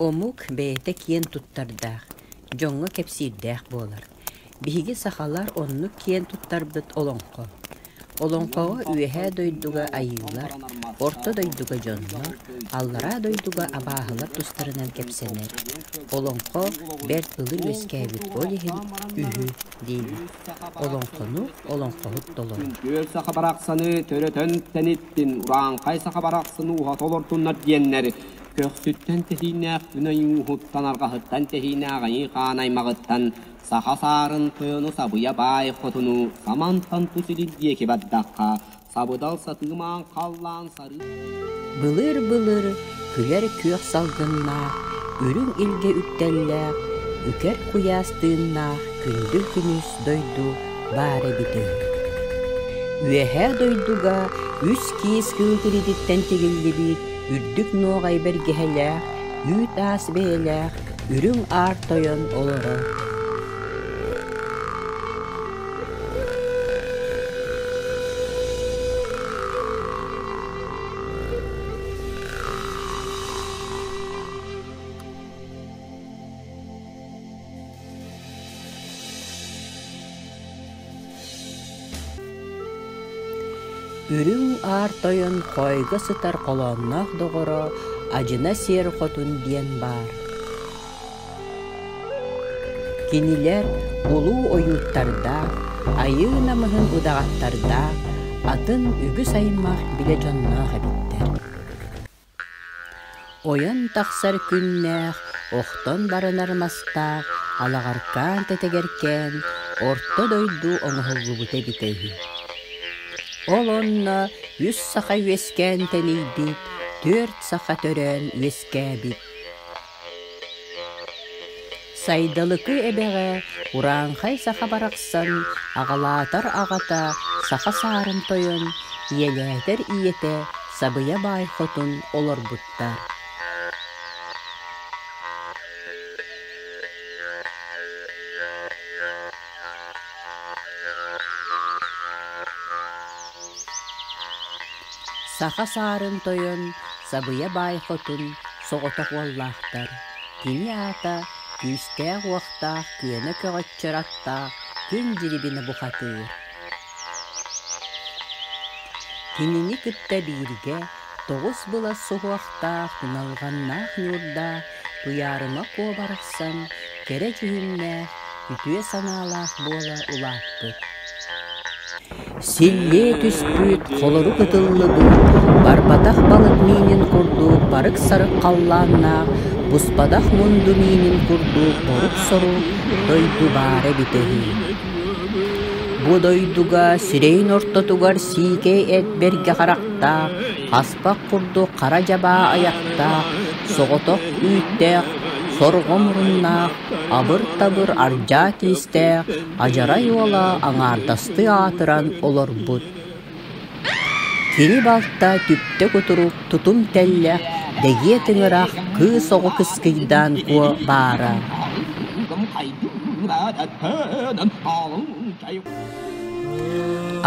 Омук бэйэтэ киэн туттардаах, дьоҥҥо кэпсиирдээх буолар. Биһиги сахалар оннук киэн туттарбыт олоҥхо. Олоҥхоҕо Үөһээ дойдуга айыылар, Орто дойдуга дьоннор, Аллараа дойдуга абааһылар тустарынан кэпсэнэр. Олоҥхо бэрт былыр үөскээбит, ол иһин үһү диибит. Олоҥхону олоҥхоһут толорор. Күөл саха барахсаны төрөтөн тэниттин, урааҥхай саха барахсаны уһата олортуннар диэннэр көхсүттэн тэһииннээх күн айыыһыттан, арҕаһыттан тэһииннээх айыы хаан аймаҕыттан саха саарын тойону сабыйа баай хотуну самантан тус илин диэки бардахха, сабыдал сатыымаан халлаан сарыы Былыр-былыр күлэр күөх салгыннаах, үрүҥ илгэ үктэллээх, үкэр куйаас тыыннаах күндүл күнүс дойду баар эбитэ үһү. Үөһээ дойдуга үс киис кыыл тириититтэн тигиллибит үрдүк нуоҕай бэргэһэлээх, үүт-аас бэйэлээх үрүҥ аар тойон олорор. Үрүҥ Аар Тойон хоойго сытар холоонноох доҕоро Адьына Сиэр Хотун диэн баар. Кинилэр улуу ойууттардаах, айыы намыһын удаҕаттардаах, атын үгүс аймах билэ дьонноох эбиттэр. Ойон тахсар күннээх, охтон барынар мастаах, алаҕаркаан тэтэгэркээн орто дойду оҥоһуллубута эбитэ үһү. Ол онно үс саха үөскээн тэнийбит, түөрт саха төрөөн үөскээбит. Сайдалыкы эбэҕэ урааҥхай саха барахсан аҕалаатар аҕата саха саарын тойон, ийэлээтэр ийэтэ Сабыйа Баай Хотун олорбуттар. Саха саарын тойон Сабыйа Баай Хотун соҕотох уоллаахтар. Кини аата күүстээх-уохтаах күөнэ көҕөччөр аттаах Күн Дьирибинэ бухатыыр. Кинини кытта бииргэ тоҕус былас суһуохтаах, туналҕаннаах ньуурдаах Туйаарыма Куо барахсан кэрэ дьүһүннээх, үтүө санаалаах буола улааппыт. Силлиэ түспүт, холорук ытыллыбыт, барбатах балык миинин курдук барык-сарык халлааннаах, буспатах мунду миинин курдук борук-сорук дойду баара эбитэ үһү. Бу дойдуга сирэйин ортотугар сиикэй эт бэргэ харахтаах, хаспах курдук хара дьабаа айахтаах, соҕотох үүттээх, сорҕо муруннаах, абыр-табыр ардьаа тиистээх Адьарай уола аҥаардастыы аатыран олорбут. Кини балта түптэ кутурук тутум тэллэх, дэгиэ тыҥырах кыыс оҕо кыскыйдаан куо баара.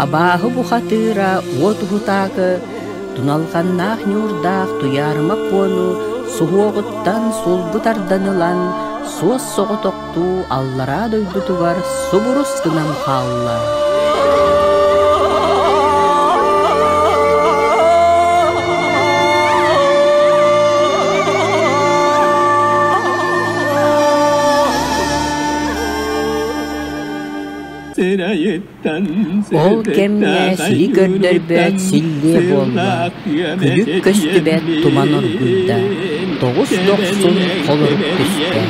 Абааһы бухатыыра уот уһутаакы туналҕаннаах ньуурдаах Туйаарыма Куону суһуоҕуттан сулбу тардан ылан суос соҕотохтуу аллараа дойдутугар субурус гынан хаалла. Ол кэмҥэ сири көрдөрбөт силлиэ буолла, күлүк көстүбэт туман оргуйда, тоҕус дохсун холорук түстэ.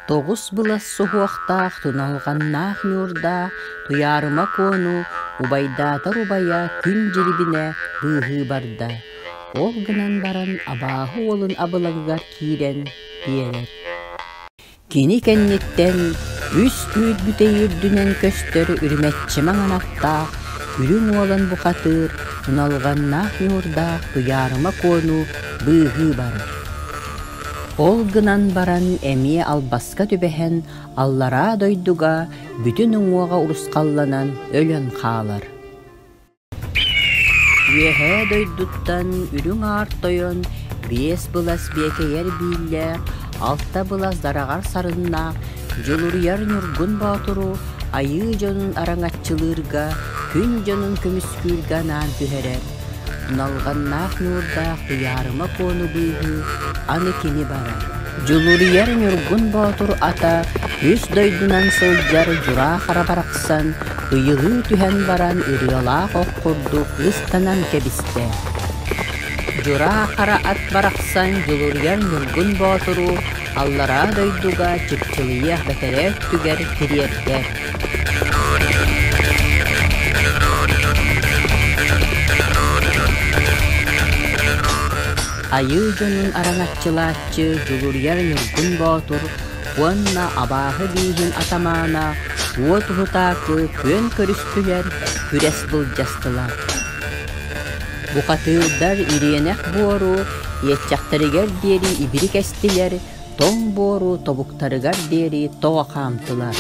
Тоҕус былас суһуохтаах, туналҕаннаах ньуурдаах Туйаарыма Куону убайдаатар убайа Күн Дьирибинэ быыһыы барда. Ол гынан баран абааһы уолун абылаҥыгар киирэн биэрэр. Кини кэнниттэн үс үүт бүтэй үрдүнэн көстөр үрүмэччи маҥан аттаах Үрүҥ Уолан бухатыыр туналҕаннаах ньуурдаах Туйаарыма Куону быыһыы барар. Ол гынан баран эмиэ албаска түбэһэн аллараа дойдуга бүтүн уҥуоҕа урусхалланан өлөн хаалар. Үөһээ дойдуттан Үрүҥ Аар Тойон биэс былас биэкэйэр бииллээх, алта былас дараҕар сарыннаах Дьулуруйар Ньургун Боотуру айыы дьонун араҥаччылыырга, күн дьонун көмүскүүргэ анаан түһэрэр. Налҕаннаах ньуурдаах Туйаарыма Куону быыһыы аны кини барар. Дьулуруйар Ньургун Боотур ата үс дойдунан сылдьар Дьураа Хара барахсан ыйылыы түһэн баран ырыалаах ох курдук ыстанан кэбистэ. Дьураа Хара ат барахсан Дьулуруйар Ньургун Боотуру аллараа дойдуга чыпчылыйыах бэтэрээ өттүгэр тириэрдэр. Айыы дьонун араҥаччылааччы Дьулуруйар Ньургун Боотур уонна абааһы бииһин атамаана уот уһутаакы күөн көрүстүлэр, күрэс былдьастылар. Бухатыырдар ириэнэх буору иэччэхтэригэр диэри ибири кэстилэр, тоҥ буору тобуктарыгар диэри тоҕо хаамтылар.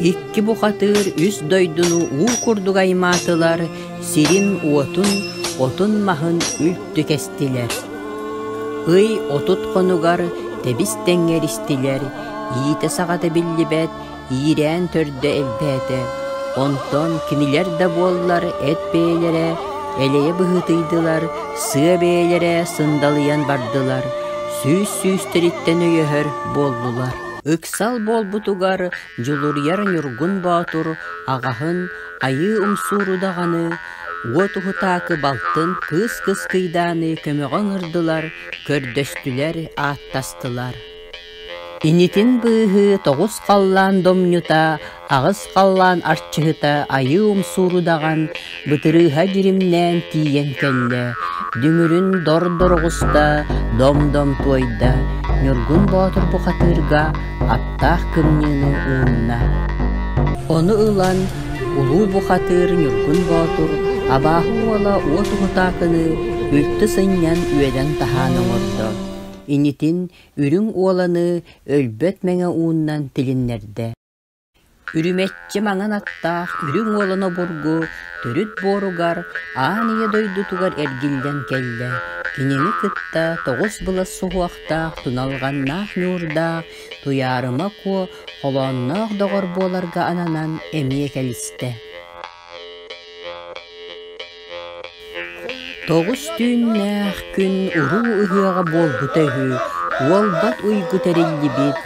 Икки бухатыыр үс дойдуну уу курдук аймаатылар, сирин-уотун, отун-маһын үлтү кэстилэр. Ый 30 хонугар тэбис-тэҥҥэ эристилэр, иитэ-саҕата биллибэт, иирээн төрдө элбээтэ. Онтон кинилэр да буоллар эт бэйэлэрэ элэйэ быһыытыйдылар, сыа бэйэлэрэ сындалыйан бардылар, сүүс сүүстэриттэн өйөһөр буоллулар. Ыксал буолбутугар Дьулуруйар Ньургун Боотур аҕаһын Айыы Умсууру даҕаны, Уот Уһутаакы балтын Кыыс Кыскыйдааны көмөҕө ыҥырдылар, көрдөстүлэр, ааттастылар. Инитин быыһыы тоҕус халлаан домньута, аҕыс халлаан арчыһыта Айыы Умсууру даҕан бытырыыһа дьиримнээн тиийэн кэллэ, дүҥүрүн дор-дор оҕуста, дом-дом туойда, Ньургун Боотур бухатыырга аптаах кымньыыны уунна. Ону ылан улуу бухатыыр Ньургун Боотур абааһы уола уот уһутаакыны үлтү сынньан үөдэн таһаан оҥордо. Инитин үрүҥ уоланы өлбөт мэҥэ ууннан тилиннэрдэ. Үрүмэччи маҥан аттаах үрүҥ уолан обургу төрүт буоругар аан ийэ дойдутугар эргиллэн кэллэ. Кинини кытта тоҕус былас суһуохтаах туналҕаннаах ньуурдаах Туйаарыма Куо холоонноох доҕор буоларга ананан эмиэ кэлистэ. Тоҕус түүннээх күн уруу ыһыаҕа буолбута үһү, уолбат уйгу тэриллибит,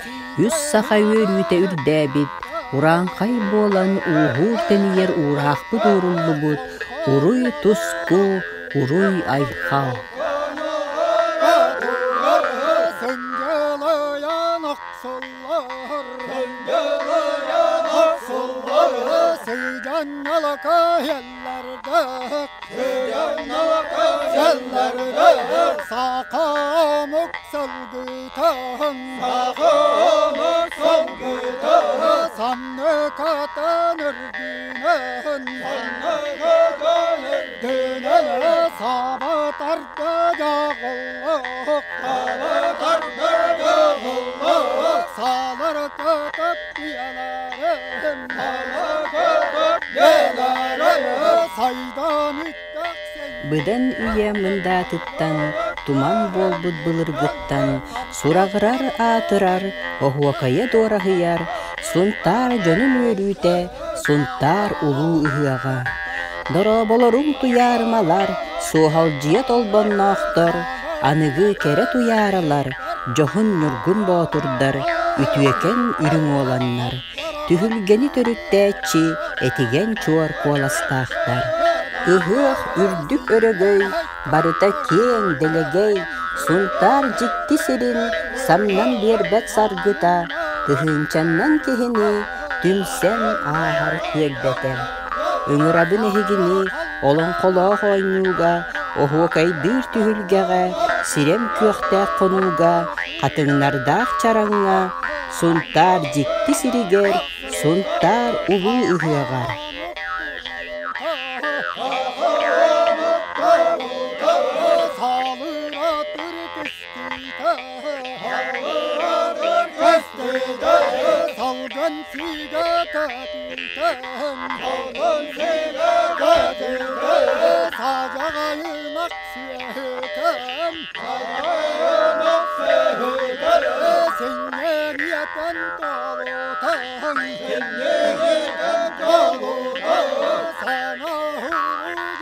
үс саха үөрүүтэ үрдээбит, урааҥхай буолан ууһуур-тэнийэр уураахпыт ууруллубут, уруй-туску, уруй-айхал. Быдан үйэ мындаатыттан, туман буолбут былыргыттан сураҕырар аатырар, оһуокайа дуораһыйар Сунтаар дьонун үөрүүтэ, Сунтаар улуу ыһыаҕа. Дорооболоруҥ туйаарымалар, суоһалдьыйа толбонноохтор, аныгы кэрэ туйааралар, дьоһун ньургун боотурдар, үтүөкэн үрүҥ уоланнар, түһүлгэни төрүттээччи этигэн чуор куоластаахтар. Ыһыах үрдүк өрөгөй, барыта киэҥ дэлэгэй, Сунтаар дьикти сирин самнан биэрбэт саргыта, тыһыынчаннан киһини түмсэн ааһар түөлбэтэ. Ыҥырабын эһигини олоҥхолоох оонньууга, оһуокайдыыр түһүлгэҕэ, сирэм күөхтээх хонууга, хатыҥнардаах чараҥҥа, Сунтаар дьикти сиригэр, Сунтаар улуу ыһыаҕар. көстүүтэ, Халлаан көстүүтэ, Салгын сигэ көтүүтэ, Салгын сигэ көтүүтэ, Саадьаҕайынах сүөһүтэ, Саадьаҕайынах сүөһүтэ, Синньэниэтэн толутан, Синньэниэтэн толутан, Саҥа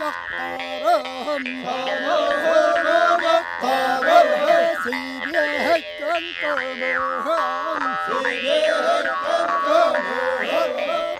дьахтарым, Саҥа дьахтарым, Сибиэһэйкэн көмөһөн, Сибиэһэйкэн көмөһөн.